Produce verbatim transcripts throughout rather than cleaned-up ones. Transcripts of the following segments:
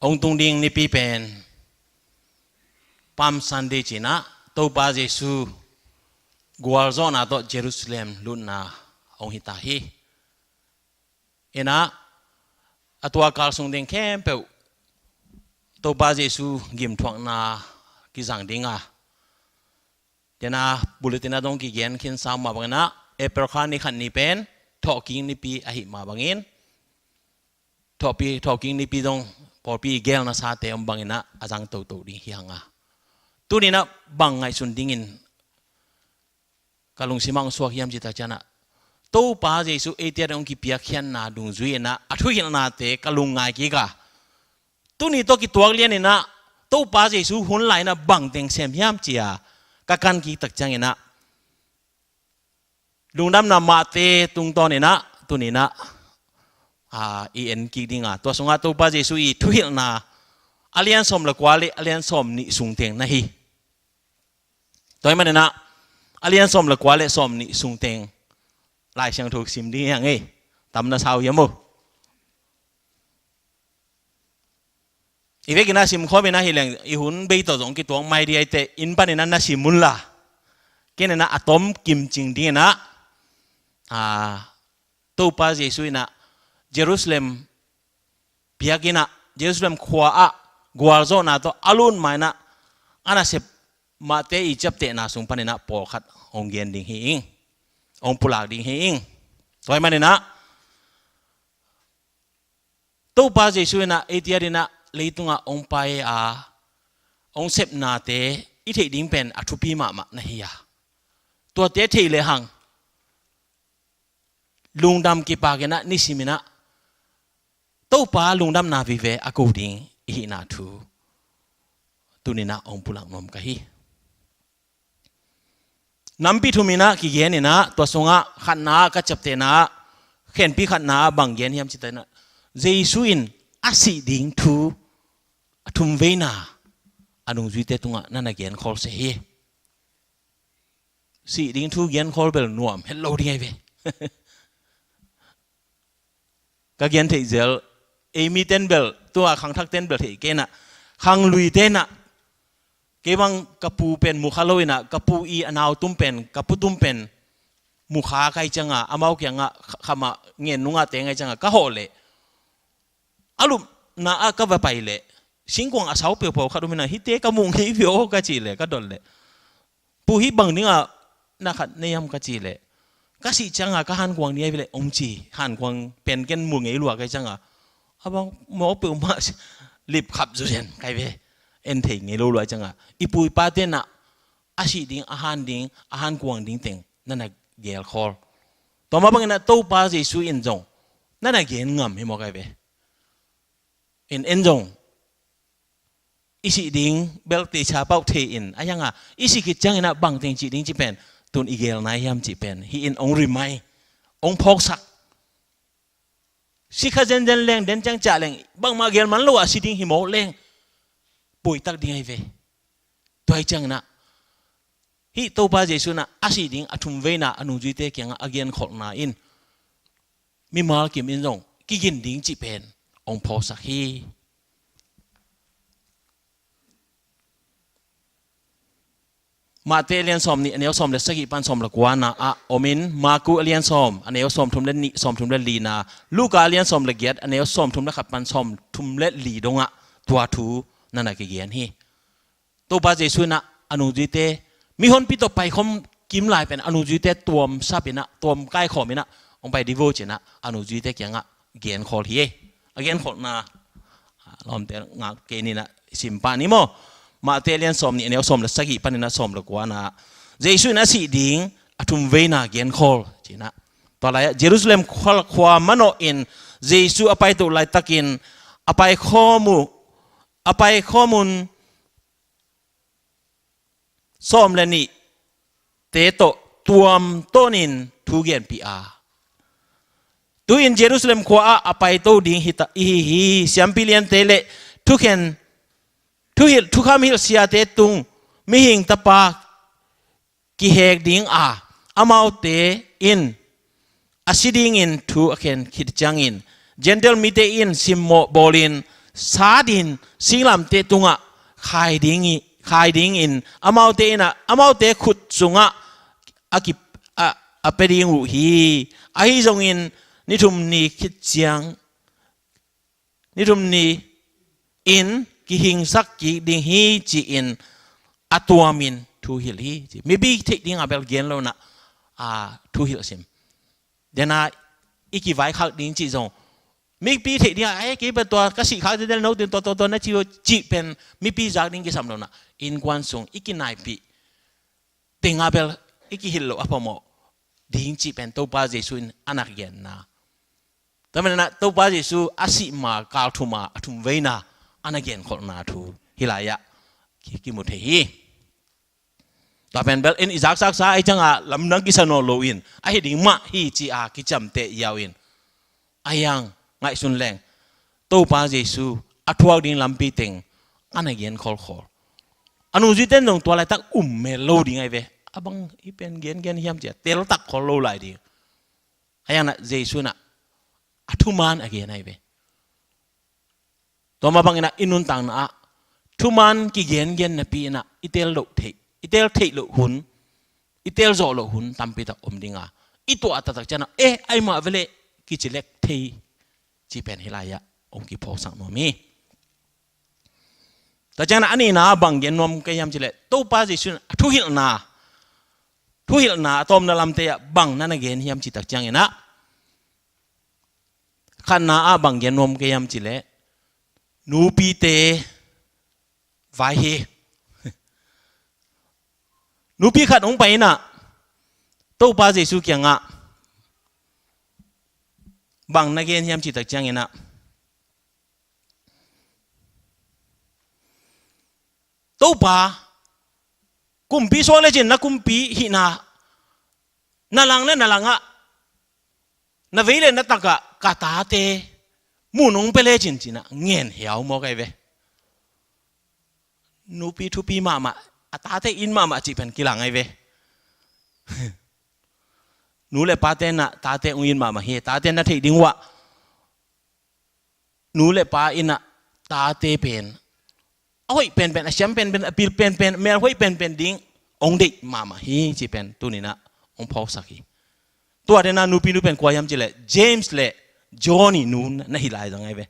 hong tung ding nipi pen Palm Sunday ci-in ah, Topa Jesu gualzawhna tawh Jerusalem lutna hong hi ta hi. In ah, a tua kal sung teng khempeuh Topa Jesu gimthuakna kizang ding a, den a bulletin ah zong kigen khinsa mah bangin ah, April kha ni khat ni pen thawhkik nipi ahih mah bangin, thawhpi, thawhkik nipi zong pawlpi i gelna sate om bangin ah a zang toto ding hi hang a. Tuni-in ah bang ngaihsun dingin ka lungsim ah hong suak hiam cih tak ciangin ah, Topa Jesu eite ading hong kipiakkhiatna dungzui-in ah a thuhilhnate ka lungngai kik a, tuni tawh kituak lianin ah Topa Jesu hun lai-in ah bang teng sem hiam ci-a ka kan kik tak ciangin ah, Lungdamna Mate tungtawnin ah tuni-in ah, a, i en kik ding a, tua sungah Topa Jesu i thuhilhna a lian sawm le kua le a lian sawm nih sung teng na hi. Tua ahih manin ah a lian sawm le kua le sawm nih sung teng Lai Siangtho sim ding hi hang ei. Tam na sa uh hiam maw? I vekin ah sim khawm in ah hi leng, i hun bei tawh zong kituak mai ding ahih teh, inn panin ah na sim un la. Ken in ah a tom kimcing dingin ah, a, Topa Jesu in ah Jerusalem piak in ah, Jerusalem khua ah gualzawhna tawh a lut ma-in ah, a nasep Mate i ciaptehna sung panin ah pawlkhat hong gen ding hi ing. Hong pulak ding hi ing. Tua ahih manin ah Topa Jesu in ah eite ading ah leitungah hong pai a, hong sepnate i theih ding pen a thupi mahmah na hi a, tuate theih lehang lungdam kipakin ah nisimin ah Topa lungdamna vive a ko ding i hihna thu tuni-in ah hong pulak nuam ka hi. Nampi thumin ah kigenin ah, tua sungah khatna ah ka ciaptehna ah, khenpi khatna ah bang gen hiam cih tak ciangin ah, Jesu in a sih ding thu a thumveina a nungzuite tungah na na genkhawl se hi. Sih ding thu genkhawl bel nuam het lo ding ahi ve. Ka gen theih zel, ei miten bel, tua khangthakten bel theih kei in ah, khangluite in ah, kei bang ka pu pen mukha lo in ah, ka pu i a nau tum pen, ka pu tum pen mukha ka hih ciangin ah, amau kiangah kha-, khamah ngen nungah teng ahih ciangin ah ka hawh leh, a lupna ah ka va pai leh, singkuang a sau piaupau khat om in ah, hihte ka muh ngei ve aw ka cih leh, ka dot leh, pu, hih bang dingah na khat nei hiam ka cih leh, ka sih ciangin ah ka hankuang ni ahi ve leh hong ci, hankuang pen ken mu ngei lua ka hih ciangin ah, a bang mawk peuhmah lipkhap zuzen ka hi ve, en thei ngei lo lua ciangin ah, i pu i pate in ah a sih ding, a han ding, a hankuang ding teng na na gelkhawl. Tua mah bangin ah Topa Jesu in zong na na gen ngam hi maw ka hi ve. In en zong i sih ding bel teicha pau thei in, a hiangah i sih khit ciangin ah bang teng cih ding cih pen, tun i gel nai hiam cih pen, hih in hong remind, hong phawksak. Si kha zenzen leng, den ciang ciah leng, bangmah gel man lo ah si ding hi mawk leng, puaitak ding ahi ve. Tua ahih ciangin ah, hih Topa Jesu in ah a sih ding a thumveina a nungzuite kiangah a genkholhna in mimal kim in zong kigin ding cih pen hong phawksak hi. Mate a lian sawm nih, a neu sawm le sagih pan sawm le kuana ah om in, Maku a lian sawm, a neu sawm thum le nih, sawm thum le lina, Luka a lian sawm le giat, a neu sawm thum le khat pan sawm thum le li dongah tua thu na na kigen hi. Topa Jesu in ah a nungzuite, mihonpi tawh paikhawm kim lai pen a nungzuite tuamsap in ah, tuam kaikhawm in ah hong pai dih vo ci-in ah a nungzuite kiangah genkhawl hi. A genkholhna, a, lawmte ngak kei ni in ah sim pah ni maw. Mate a lian sawm nih, a neu sawm le sagih panin ah sawm le kuana ah, Jesu in a sih ding a thumveina genkhawl ci-in ah. Tua lai-ah Jerusalem khua, khua manawhin Jesu a paito laitakin a paikhawm uh, a paikhawm un sawm le nihte tawh tuamtawnin thu genpih a, tu-in Jerusalem khua-ah a paito ding hi ta, i hi hi. Siampi liante le thukhen, thuhilh, thukham hilh siate tung Mihing Tapa kihek ding a, amaute in a si dingin thu a khen khit ciangin, Gentail mite in simmawh bawlin sat in singlamteh tungah khai ding i, khai dingin amaute in ah, amaute khut sungah a ki, a, a pia ding uh hi. Ahi zongin ni thum ni khit ciang, ni thum ni in kihingsak kik ding hi ci-in a tuamin thu hilh hi ci. Mipi theih dingah bel gen lo in ah, a, thu hilh sim. Dena i kivaikhak ding cih zong, mipi theih dingah, "Ai, kei bel tua ka sihkhak teh del no teng tua, tua, tua na ci uh," cih pen mipi zak ding kisam lo in ah, innkuan sung i kinaipih tengah bel i kihilh loh a phamawh ding cih pen Topa Jesu in a na genna. Tua manin ah Topa Jesu a sih ma kal thum a, a thum veina a na genkholhna thu hih lai-ah ki, kimu thei hi. Tua pen bel en i zaksaksa ahi ciangah lamdang kisa nawn loin, ahi ding mah hi ci-a kiciamteh ziau in, a hiang ngaihsun leng Topa Jesu a thuak ding lampi teng a na gen kholkhol. A nungzuite in zong tua laitak um mel lo ding ahi ve. A bang hih pen gengen hiam ci-a teltak khol lo lai ding. A hiang in ah Jesu in ah a thuman a gen ahi ve. Tua mah bangin ah i nuntakna ah thuman kigengen napi in ah i tel loh theih, i tel theih loh hun, i tel zawh loh hun tampi tak om ding a, i tuah taktak ciang ah, "Eh, ai mah veleh," kici lek thei cih pen hih lai-ah hong kiphawksak nuam hi. Tua ciangin ah a nihna bang gen nuam ka hiam cih leh, Topa Jesu in a thuhilhna, thuhilhna a tawpna lamte ah bang na na gen hiam cih tak ciangin ah, khatna ah bang gen nuam ka hiam cih leh, nupite vai hi. Nupi khat hong pai in ah Topa Jesu kiangah bang na gen hiam cih tak ciangin ah, "Topa, kumpi suak lecin na kumpi hihna, na lang le na langah, na vei le na takah ka tate mun hong pia lecin," ci-in ah ngen hiau mawk ahi ve. Nupi thupi mahmah, a tate it mahmah cih pen kilang ahi ve. Nu le pate in ah tate hong it mahmah hi. Tate na theih ding uh ah, nu le pa in ah tate pen a hoih penpen, a siam penpen, a pil penpen, mel hoih penpen ding hong deih mahmah hi cih pen tuni-in ah hong phawksak hi. Tua dena nupinu pen kua hiam cih leh James le John ii nu na hi lai zang ahi ve.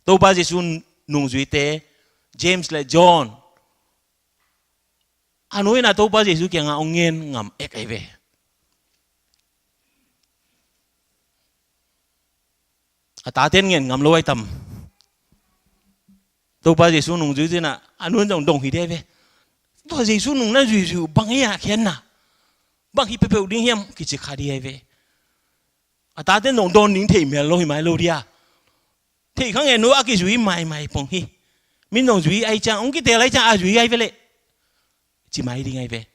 Topa Jesu nungzuite James le John, a nu in ah Topa Jesu kiangah hong ngen ngam ek ahi ve. A taten ngen ngam lo ahi tam. Topa Jesu nung zui zui in ah, a nu in zong dong hi ding ahi ve. Tua Jesu nung na zuizui uh bang hi a, khian na, bang hi peuhpeuh ding hiam kici kha ding ahi ve. A taten zong dawn ding thei mel lo hi mai lo dia. Thei kha ngen uh a kizui maimai pong hi. Min zong zui ahi ciang, hong kiteel ahi ciang a zui ahi ve leh ci mai ding ahi ve.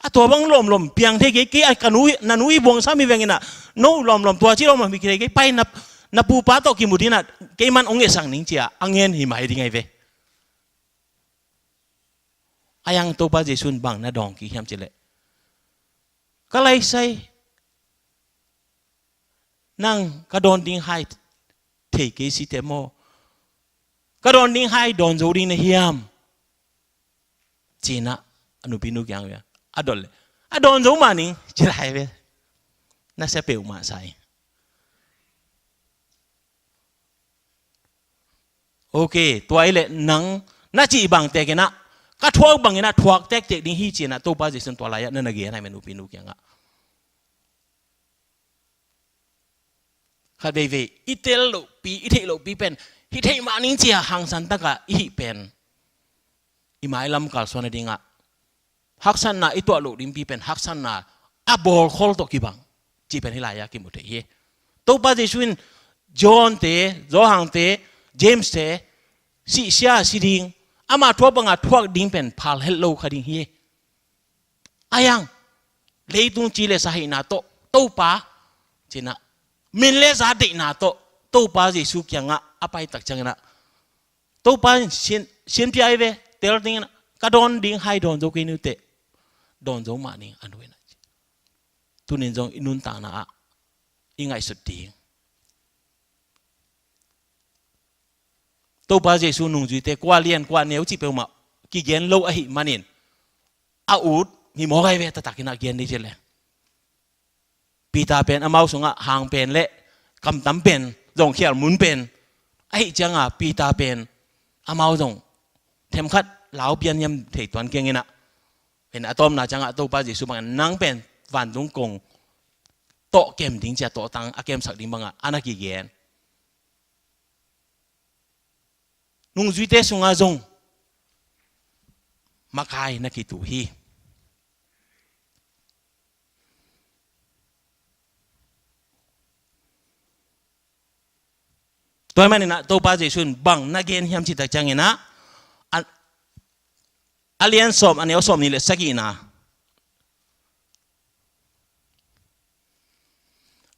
A tua bang lawmlawm piang thei kei, kei a ka nu, na nu i buang sam hi veng in ah, no lawmlawm tua ci lawmlawm hi kei, kei pai na, na pupa tawh kimu ding in ah, kei man hong ngetsak ning ci a, a ngen hi mai ding ahi ve. A yang Topa Jesu in bang na dawng kik hiam cih leh, ka laisai, nang ka dawn ding hai thei kei si teh maw? Ka dawn ding hai dawn zo ding na hiam? Ci-in ah a nupinu kiang a dot leh, a dawn zo mah ning ci lai ve. Na sia peuhmah sa hi. Ok, tua hi leh nang na cih bang tek in ah, ka thuak bang in ah thuak tektek ding hi ci-in ah Topa Jesu in tua lai-ah na na gen ahi ve nupinu kiangah. Khat veivei i tel lohpi, i theih lohpi pen hi thei mah ning ci-a hangsan takah i hih pen, i mailam kalsuan a dingah haksatna i tuah loh dingpi pen haksatna a bawlkhol tawh kibang cih pen hih lai-ah kimu thei hi. Topa Jesu in John te, Johan te, James te sihsia a si ding, ama thuak banga thuak ding pen phal het lo kha ding hi. A yang leitung ci le sa hihna tawh Topa ci-in ah, min le za deihna tawh Topa Jesu kiangah a pai tak ciangin ah, Topa in sin, sin pia ahi ve, tel ding in ah, ka dawn ding hai dawn zo kei ni uh teh, dawn zo mah ning, a nu in ah. Tuni-in zong i nuntakna ah i ngaihsut ding, Topa Jesu nungzuite kua lian kua neu cih peuhmah kigen lo ahih manin, a ut hi mawk ahi ve, taktakin a gen dih cih leh. Peter pen amau sungah hang pen le kamtam pen, zong khial mun pen, ahih cianga Peter pen amau zong themkhat lau pian hiam thei tuan keng inah. Pen a tawpna ciangah Topa Jesu bangin nang pen vantung kong tawh kem ding cia tawhtang a kemsak ding bangah a na kigen. Nungzuite sungah zong makai na kitu hi. Tua hi maninah Topa Jesu in bang na gen hiam cih tak cianginah a, a lian sawm, a neu sawm nih le sagihna.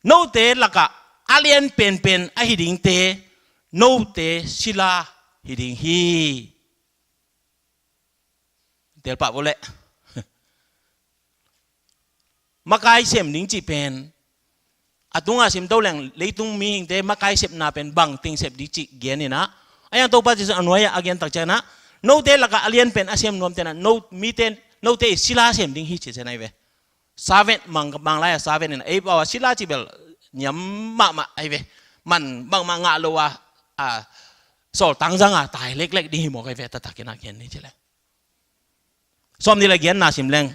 Note lakah a lian penpen ahi dingte, note sila hi ding hi. Telpah vo leh. Makai sem ding cih pen a tungah simto leng leitung mihingte makai sepna pen bang ting sep ding cih gen inah. A yang Topa Jesu a nuai-ah a gen tak cianginah, note lakah a lian pen a sem nuamte nah, no, mite, note i sila sem ding hi ci cian ahi ve. Savet mang, manglai a savet inah, ei pau a sila cih bel niam mahmah ahi ve. Man bangmah ngah lo a, a, sawltang zanga tai leklek ding hi mawk ahi ve, taktakin a gen ni ci leh. Sawm nih le giatna sim leng.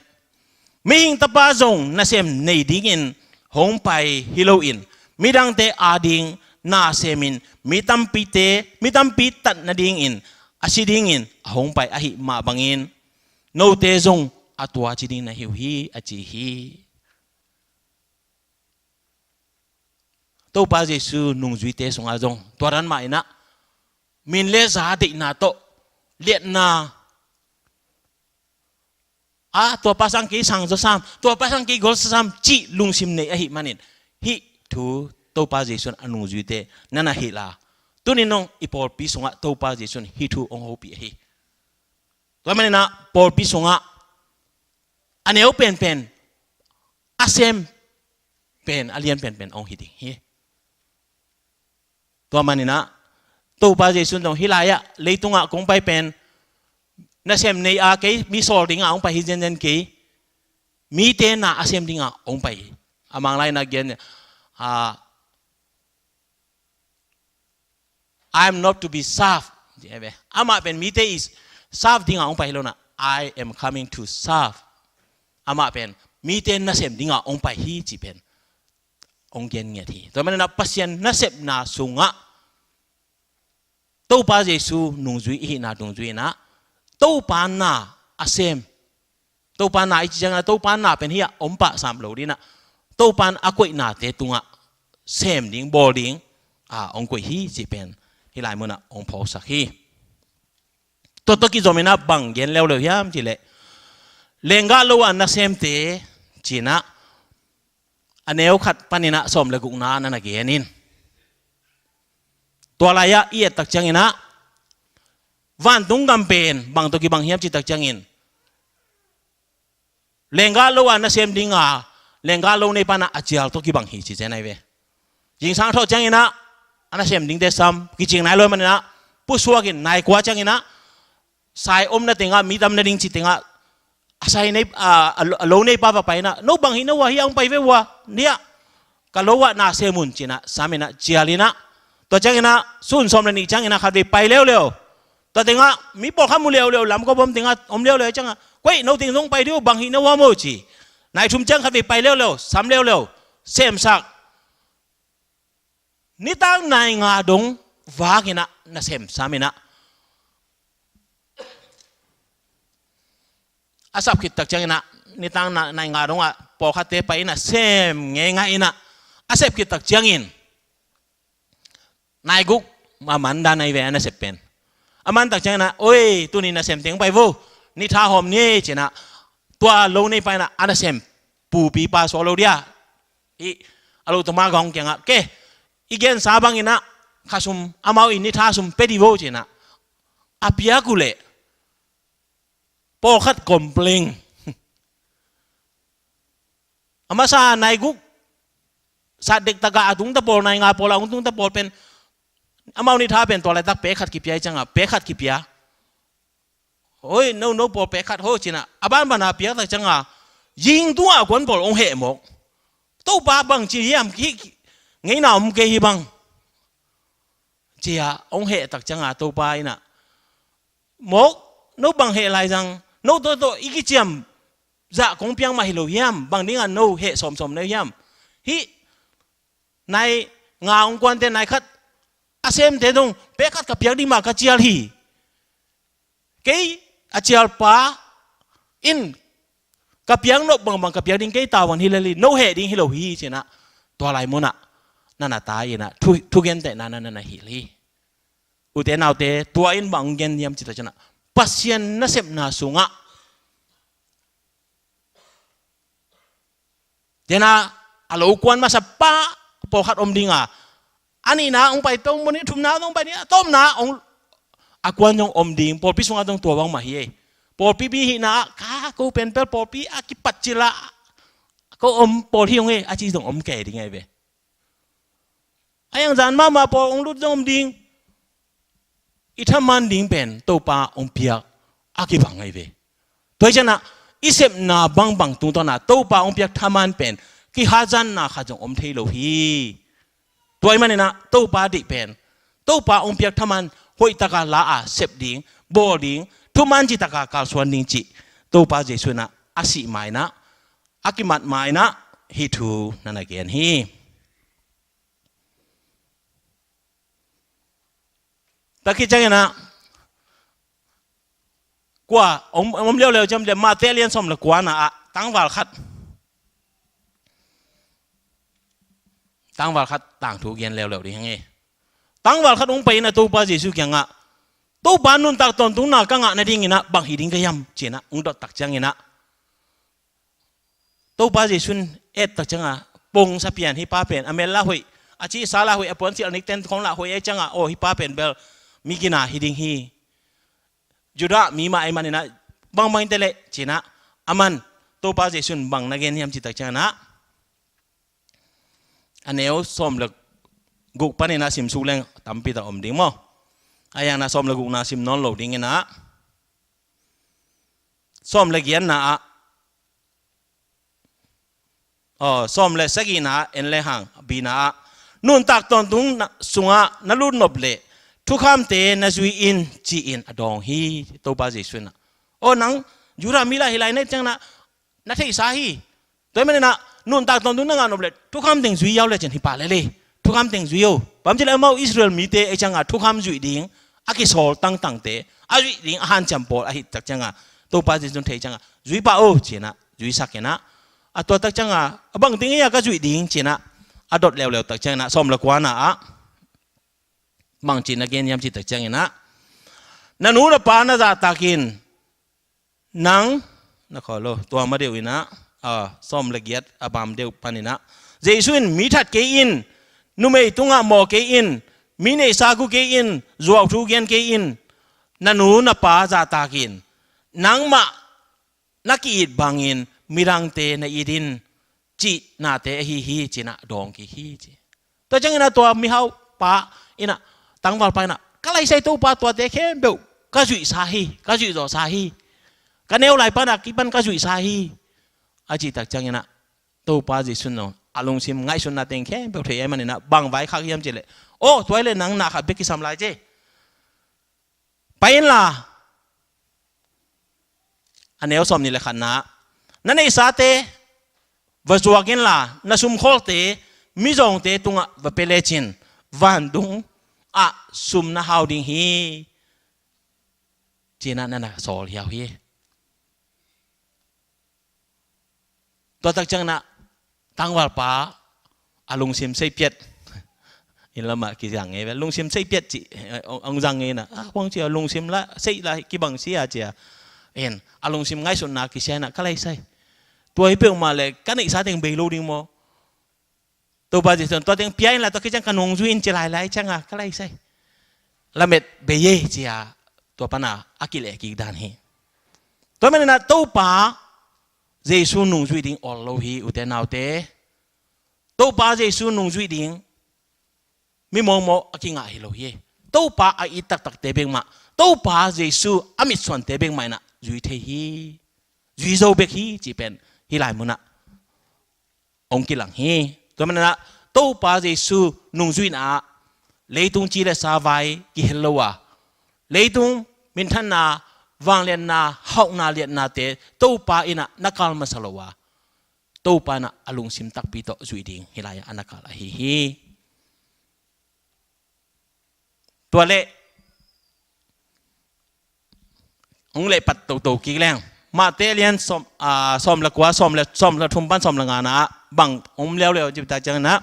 Mihing Tapa zong nasem nei dingin hong pai hi loin, midangte ading nasemin, mi tampite, mi tampi tat nadingin, a si dingin a hong pai ahih mah bangin, note zong a tua ci ding na hi uh hi, a ci hi. Topa Jesu nungzuite sungah zong tua dan mah inah min le za deihna tawh liatna, a, tua pa sang kei sang zaw sam, tua pa sang kei gol sam cih lungsim nei ahih manin, hih thu Topa Jesu in a nungzuite na na hilh a, tuni nong i pawlpi sungah Topa Jesu in hih thu hong hopih ahi. Tua maninah pawlpi sungah a neu penpen, a sem pen, a lian penpen hong hi ding hi. Tua maninah Topa Jesu in zong hih lai-ah leitungah kong pai pen nasem nei a kei, mi sawl dingah hong pai hi zenzen kei, mite na a sem dingah hong pai hi. A manglai inah gen, a, "I am not to be served." Amah pen mite i serve dingah hong pai hi lo nah, "I am coming to serve." Amah pen mite nasem dingah hong pai hi cih pen hong gen ngiat hi. Tua maninah Pasian nasepna sungah Topa Jesu nungzui i hihna dungzui inah Topa na a sem, Topa na i ci ciangah Topa na pen hih ah om pah sam lo dinah, Topa in a koihnate tungah sem ding, bawl ding, a, hong koih hi cih pen hih lai munah hong phawksak hi. Tua tawh kizom inah bang gen leuleu hiam cih leh, lenggah lo a nasemte ci inah a neu khat paninah sawm le gukna na na gen in. Tua lai-ah i et tak cianginah vantung gam pen bang tawh kibang hiam cih tak ciangin, lenggah lo a nasem dinga lenggah lo neipa nah a cial tawh kibang hi ci cian ahi ve. Zingsang thawh cianginah a nasem dingte sam kicing nai lo maninah pusuakin nai kua cianginah sai omna tengah, mi tam nading ci tengah, a sai nei, a, a lo, a lo neipa va pai inah, "No bang hih na uh a, hih a hong pai ve uh a, niah ka lo ah na sem un," ci inah sam inah cial inah. Tua cianginah sun sawm le nih cianginah khatvei pai leuleu. Tua tengah mi pawlkhat mu leuleu, lamkop om tengah om leuleu ciangah, "Kuai, no teng zong pai dih uh, bang hih na uh a maw?" ci. Nai thum ciang khatvei pai leuleu, sam leuleu, semsak. Nitak nai nga dong vak inah nasem sam inah. A sap khit tak cianginah nitak nai nga dongah pawlkhatte pai inah sem ngeingai inah a sep khit tak ciangin, nai guk a man dan ahi ve a nasep pen. A man tak cianginah, "Oi, tuni nasem teng pai vo, ni tha hawm ni," ci inah tua lo neipa inah a nasem pupi pa suak lo dia, hih a lo tuma gawng kiangah, "Ke, i gensa banginah kha sum, amau in ni tha sum pe dih vo," ci inah a piak uh leh pawlkhat complain. A masa nai guk sat dektakah a tungta pawl, nai nga pawl a hong tungta pawl pen Amau nih tha pen tua laitak pek khat kipia i ciangah, pek khat kipia. Hoi, no, no pawl pek khat ho cinah, a banbana piaktak ciangah, zing tungah a kuan pawl hong heh mawk. Topa bang ci hiam, hih ngeina om kei hi bang. Cia hong hehtak ciangah Topa inah, mawk, no bang heh lai zang, no tawh tawh i kiciam zah kong piang mah hi lo hiam, bang dingah no heh sawmsawm na hiam. Hih nai nga hong kuante nai khat a semte dong pek khat ka piak ding mah ka cial hi. Kei a cialpa in ka piak nop bangbang ka piak ding kei tavuan hi lel hi, no heh ding hi lo hi cinah, tua lai munah nana ta inah thu, thugentehna nana hilh hi. Ute naute, tua in bang gen hiam cita cinah, Pasian nasepna sungah Tena a lo kuan masa pa pawlkhat om dinga, a nihna hong pai to mawni, thumna hong pai ni, a tawpna hong, a kuan zong om ding, pawlpi sungah zong tua bang mah hi ei. Pawlpi mi hihna ah ka ko penpel pawlpi a kipat cila ko om pawl hi hong ei, a ci zong om kei ding ei ve. A iangzan mahmah pawl hong lut zong om ding. I thaman ding pen Topa hong piak a kibang ahi ve. Tua hi cianah i sepna bangbang tungtawnah Topa hong piak thaman pen kihazanna khat zong om thei lo hi. Tua hi maninah Topa deih pen, Topa hong piak thaman hoihtaka la-a sep ding, bawl ding, thuman citaka kalsuan ding cih Topa Jesuh inah a sih mainah, a kimat mainah hih thu na na gen hi. Takhi cianginah kua om, om leuleu ciam le Mate lian sawm le kuana ah tangval khat, tangval khat tangthu gen leuleu ding hi. Tangval khat hong pai inah Topa Jesuh kiangah, Topa, nuntak tawntungna ka ngah nadinginah bang hi ding ka hiam, cinah hong dottak cianginah Topa Jesuh in ettak ciangah, pongsa pian hih pa pen a mel lah hoih, a cihsa lah hoih, a puansilh a nikten khong lah hoih ahi ciangah, aw, hih pa pen bel mi gina hi ding hi. Judah mi mah ahi maninah bangbang inteh leh cinah, aman Topa Jesuh in bang na gen hiam cihtak cianginah, a neu sawm le guk paninah simsuk leng tampi tak om ding maw. A iangna sawm le gukna sim nawn lo dinginah, sawm le giatna ah, aw, sawm le sagihna ah en lehang, bina ah, nuntak tawntung na, sungah na lutnop leh thukhamte na zui in, ci-in a dawng hi. Topa Jesuh inah, aw, nang Judah mi lah hi lai na hih cianginah na theihsa hi. Tua hi maninah nuntak tawntung na ngah nop leh thukham teng zui yau le cin hi pah lel hi. Thukham teng zui o. Bang ci leh amau Israel mite ahi ciangah thukham zuih ding a kisawl tangtangte, a zuih ding a hanciam pawl ahih tak ciangah Topa Jesuh in thei ciangah zui pah o, cinah zuisak inah, a tuatak ciangah a bangting hi a ka zuih ding, cinah a dot leuleu tak cianginah sawm le kuana ah bangci na gen hiam cihtak cianginah, na nu na pa na zahtak in, nang, na khawl lo, tua ma deuh inah, a, sawm le giat a bam deuh paninah, Jesuh in, mi that kei in, numei tungah maw kei in, mi neihsa gu kei in, zuauthu gen kei in, na nu na pa zahtak in, nangmah na ki-it bangin midangte na it in, cihnate ahi hi, cinah dawng kik hi, ci. Tua cianginah tua mihau pa inah, tangval pa inah, ka laisai Topa, tuate khempeuh ka zuihsa hi, ka zuihzawhsa hi. Ka neu lai panah kipan ka zuihsa hi, a cihtak cianginah Topa Jesuh in a lungsim ngaihsutna teng khempeuh thei ahi maninah bang vaikhak hiam cih leh, aw, tua hi leh nang na khat bek kisam lai ci. Pai inla, a neu sawmnih le khatna, na neihsate va zuak inla, na sumkhawlte mizawngte tungah va pia lecin, vantung ah sum na hau ding hi, cinah na na sawl hiau hi. Tua tak cianginah tangvalpa a lungsim seipiat. Inn lamah kizang ngei ve, lungsim seipiat cih, eh, hong, hong zang ngei inah, ah, huang cia lungsim lah, seih lah kibang sia cia. En, a lungsim ngaihsutna kisia inah, ka laisai. Tua hi peuhmah leh ka neihsa teng bei lo ding maw? Topa Jesuh in tua teng pia inla, tua khit ciang ka nungzui in ci lailai cianga ka laisai. Lamet bei e cia, tua pana a kileh kik dan hi. Tua maninah Topa Jesuh nungzui ding awl lo hi, ute naute. Topa Jesuh nungzui ding mi mawkmawk a kingah hi lo hi. Topa a it taktakte bek mah, Topa Jesu a mitsuante bek mah in ah zui thei hi. Zui zo bek hi cih pen hih lai mun ah hong kilang hi. Tua manin ah Topa Jesu nungzuihna ah leitung ci le sa vai kihel lo a, leitung minthanna, vangliatna, hauhna liatnate Topa in ah na kal masa lo a, Topa in ah a lungsim takpi tawh zuih ding hih lai-ah a na kal ahi hi. Tua leh hong leh pat toto kik leng, Matthai lian sawm, ah, sawm le kua, sawm le, sawm le thum pan sawm le nga na ah bang om leuleu cih tak ciangin ah,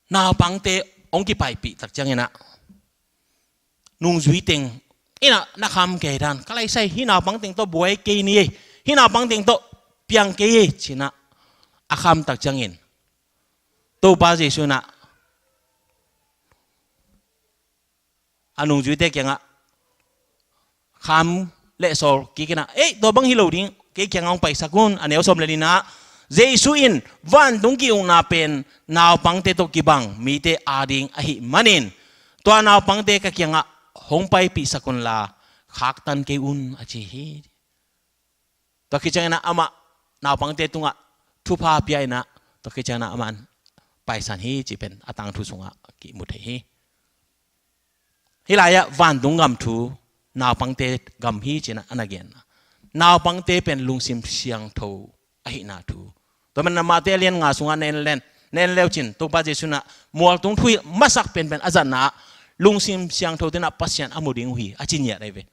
naupangte hong kipaipih tak ciangin ah, nungzui teng in ah na kham kei dan, ka lai sai, hih naupang teng tawh buai kei ni ei, hih naupang teng tawh piang kei ei ci-in ah a kham tak ciangin, Topa Jesu in ah a nungzuite kiangah kham leh sawl kik in ah, "Ei, tua bang hi lo ding, kei kiangah hong paisak un," a neu sawm le li na ah, Jesu in vantung ki-ukna pen naupangte tawh kibang mite ading ahih manin, tua naupangte ka kiangah hong paipihsak unla, khaktan kei un, a ci hi. Tua khit ciangin ah amah naupangte tungah thupha pia in ah, tua khit ciangin ah amah paisan hi cih pen a tangthu sungah kimu thei hi. Hih lai-ah vantung gam thu naupangte gam hi ci-in ah a na gen. Naupangte pen lungsim siangtho ahihna thu. Tua manin ah Matthai lian nga sungah na en len, na en leu cin, Topa Jesu in ah mualtung thuhilh masak penpen a zatna ah, lungsim siangthote in ah Pasian a mu ding uh hi, a ci ngiat ahi ve.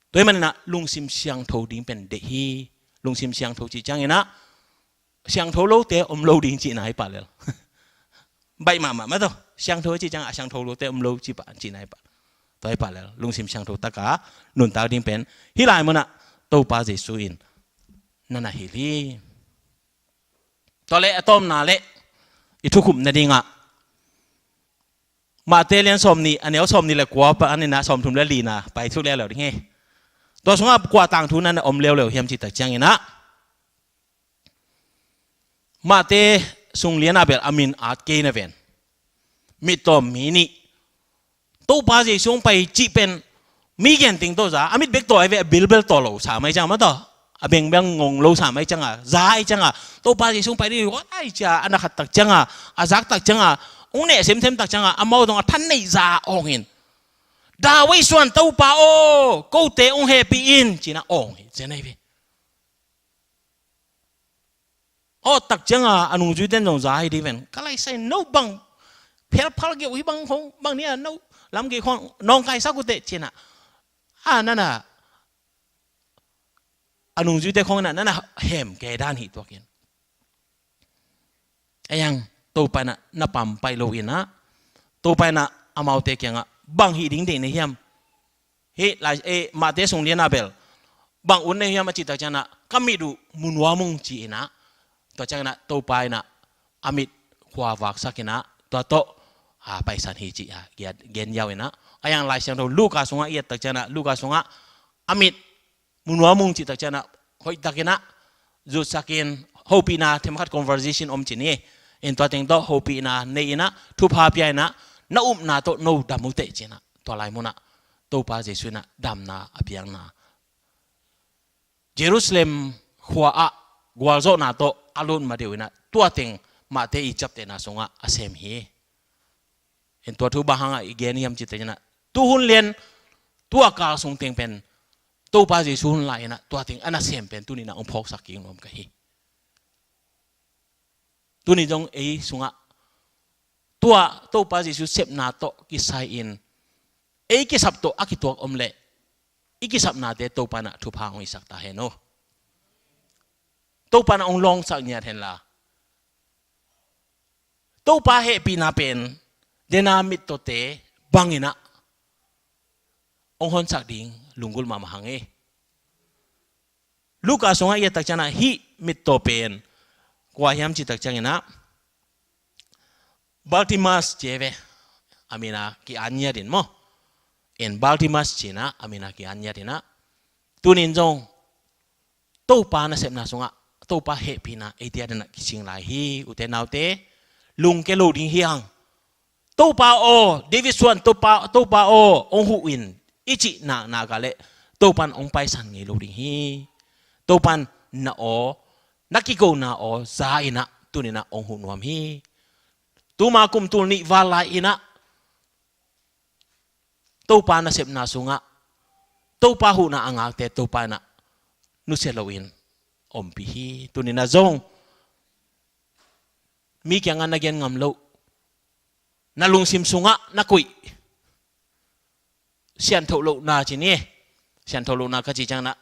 Tua ahih manin ah lungsim siangtho ding pen deih hi. Lungsim siangtho cih ciangin ah, siangtho lote om lo ding cihna hi pah lel. Baih mahmah mah tawh, siangtho cih ciangin a siangtho lote om lo cih pah, cihna hi pah. Tua hi pah lel, lungsim siangtho tak a nuntak ding pen hih lai mun ah Topa Jesu in na na hilh hi. Tua leh a tawpna leh i thukhupna dingah Matthai lian sawmnih, a neu sawmnih le kua panin ah sawmthum le li na pai thuk leuleu ding hi. Tua sungah kua tangthu na na om leuleu hiam cih tak ciangin ah, Matthai sung lian ah bel a min at kei na ven. Mittaw mi nih Topa Jesu hong pai cih pen mi gen teng tawh za, a mit bek tawh ahi ve, a bilbel tawh lo sa mai ciang mah tawh, a bengbeng ngong lo sa mai ciang a, za ahi ciang a, Topa Jesu hong pai ding hi, huai cia a na khat tak ciang a, a zak tak ciang a, hong neh semsem tak ciang a, amau dong a than neih za a awng in, "David suan Topa aw, kote hong hehpih in," ci-in a awng hi, zen ahi ve. Aw tak ciang a, a nungzuite in zong za hi ding ven. Ka lai sai, no bang phelphal geuh hi bang khong, bang ni a no lam gei khong nawngkaisak uh teh ci-in ah, a na na, a nungzuite khong in ah na na hem kei dan hi tuak in. Ei ang, Topa in ah na pampaih lo in ah, Topa in ah amaute kiangah bang hih ding deih na hiam? Hih lai, eh, Matthai sung lian ah bel bang ut na hiam a cih tak ciang ah, "Ka mit uh mu nuam ung," ci-in ah, tua ciangin ah Topa in ah a mit khua vaksak in ah, tua tawh, ah, paisan hi cih, ah, gen, gen yau in ah. Ei ang, Lai Siangtho Luka sungah i et tak ciang ah, Luka sungah a mit mu nuam ung cih tak ciang ah, hoih takin ah zutsak in, hopihna themkhat conversation om ci ni. In tua teng tawh hopihna nei in ah, thupha pia in ah, na upna tawh no dam uh teh ci-in ah, tua lai mun ah Topa Jesu in ah damna a piakna, Jerusalem khua ah gualzawhna tawh a lut ma deuh in ah, tua teng Matthai i ciaptehna sungah a sem hi. In tua thu bang hangah i gen hiam cih tak ciang ah, tu hun lian, tua kal sung teng pen Topa Jesu hun lai in ah, tua teng a nasem pen tuni in ah hong phawksak kik nuam ka hi. Tuni zong ei sungah tua Topa Jesu sepna tawh kisai in ei kisap tawh a kituak om leh, i kisapnate Topa in ah thupha hong hisak ta hen aw. Topa in ah hong lawngsak ngiat hen la, Topa hehpihna pen dena mittawte bang in ah hong honsak ding lunggulh mahmah hang e. Luka sungah i et tak ciang ah, hih mittaw pen kua hiam cih tak ciangin ah, Bartimaeus ci ve, a min a ki-an ngiat in maw. In Bartimaeus ci-in ah a min a ki-an ngiat in ah, tuni in zong Topa nasepna sungah Topa hehpihna eite a dingin ah kising lai hi. Ute naute, lungke lo ding hi hang. Topa aw, David suan Topa, Topa aw, hong huh in, i cih naknak ah leh Topa in hong paisan ngei lo ding hi. Topa in na aw, na kikona aw za in ah tuni-in ah hong huh nuam hi. Tuma kum tul nih val lai-in ah Topa nasepna sungah Topa huhna a ngakte Topa in ah nusia loin ompih hi. Tuni-in ah zong mi kiangah na gen ngam loh, na lungsim sungah na koih siangtho lohna ci ni. Siangtho lohna ka cih ciangin ah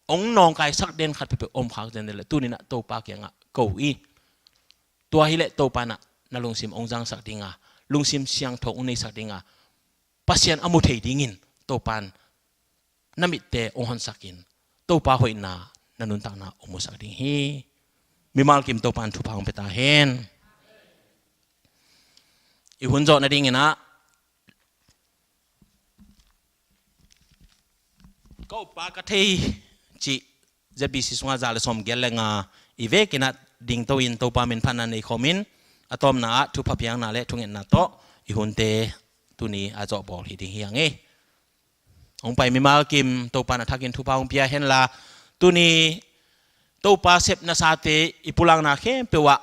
hong nawngkaisak den khat peuhpeuh om khak zen leh tuni-in ah Topa kiangah ko hi. Tua hi leh Topa in ah na lungsim hong zangsak ding a, lungsim siangtho hong neisak ding a, Pasian a mu thei dingin Topa in na mitte hong honsak in, Topa hoihna na nuntakna hong musak ding hi. Mimal kim Topa in thupha hong pia ta hen. I hun zawh nadingin ah Ko Pa ka thei cih Z B C sungah za le sawmgiat le nga i vekin ah dingto in Topa min phatna nei khawmin, a tawpna ah thupha piakna le thungetna tawh i hunte tuni a zawh bawl hi ding hi hang e. Hong pai mimal kim Topa in a thakin thupha hong pia hen la, tuni Topa sepnasate i pulakna khempeuh ah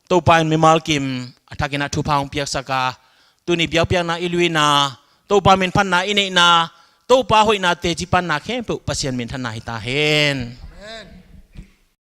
Topa in mimal kim a thakin ah thupha hong piaksak a, tuni biakpiakna i luina, Topa min phatna i neihna, Topa hoihna teci panna khempeuh Pasian minthanna hi ta hen. Amen.